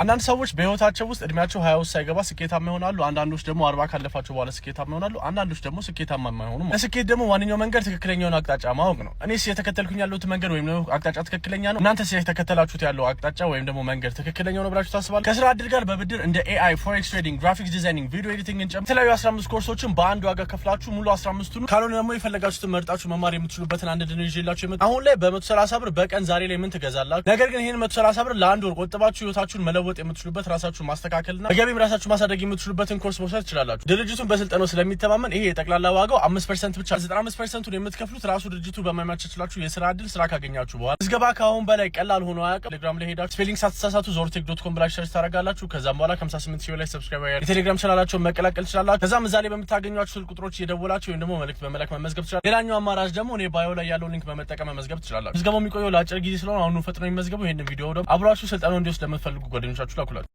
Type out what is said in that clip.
አንዳንድ ሰዎች በህይወታቸው ውስጥ እድሜያቸው 20 ውስጥ ሳይገባ ስኬታማ ይሆናሉ። አንዳንዶች ደግሞ 40 ካለፋቸው በኋላ ስኬታማ ይሆናሉ። አንዳንዶች ደግሞ ስኬታማ የማይሆኑ። ለስኬት ደግሞ ዋነኛው መንገድ ትክክለኛውን አቅጣጫ ማወቅ ነው። እኔስ የተከተልኩኝ ያለሁት መንገድ ወይም ደግሞ አቅጣጫ ትክክለኛ ነው? እናንተስ የተከተላችሁት ያለው አቅጣጫ ወይም ደግሞ መንገድ ትክክለኛው ነው ብላችሁ ታስባላችሁ? ከስራ እድል ጋር በብድር እንደ AI፣ forex trading፣ graphics designing፣ video editing ን ጨምሮ የተለያዩ 15 ኮርሶችን በአንድ ዋጋ ከፍላችሁ ሙሉ 15ቱን ካልሆነ ደግሞ የፈለጋችሁትን መርጣችሁ መማር የምትችሉበትን አንድ ድን ይዤላችሁ የመጣሁት። አሁን ላይ በ130 ብር በቀን ዛሬ ላይ ምን ትገዛላችሁ? ነገር ግን ይህን 130 ብር ለአንድ ወር ቆጥባችሁ ህይወታችሁን መለወጥ የምትችሉበት፣ ራሳችሁን ማስተካከልና በገቢም ራሳችሁ ማሳደግ የምትችሉበትን ኮርስ መውሰድ ትችላላችሁ። ድርጅቱን በስልጠናው ስለሚተማመን ይሄ የጠቅላላ ዋጋው 5% ብቻ፣ 95%ቱን የምትከፍሉት ራሱ ድርጅቱ በማያመቻችላችሁ የስራ እድል ስራ ካገኛችሁ በኋላ። ምዝገባ ከአሁን በላይ ቀላል ሆኖ አያውቅም። ቴሌግራም ላይ ሄዳችሁ spelling ሳትሳሳቱ ዞርቴክ.com ብላችሁ search ታደርጋላችሁ። ከዛም በኋላ ከ58 ሺህ በላይ subscriber ያለው የቴሌግራም ቻናላቸውን መቀላቀል ትችላላችሁ። ከዛም እዛ ላይ በምታገኟቸው ስልክ ቁጥሮች እየደወላችሁ ወይም ደግሞ መልእክት በመላክ መመዝገብ ትችላላችሁ። ሌላኛው አማራጭ ደግሞ እኔ bio ላይ ያለውን link በመጠቀም መመዝገብ ትችላላችሁ። ምዝገባው የሚቆየው ለአጭር ጊዜ ስለሆነ አሁኑ ፈጥነው ይመዝገቡ። ይህንን ቪዲዮ ደግሞ አብሯችሁ ስልጠናው እንዲወስድ ለምትፈልጉ ጓደኞቻችሁ ላኩላችሁ።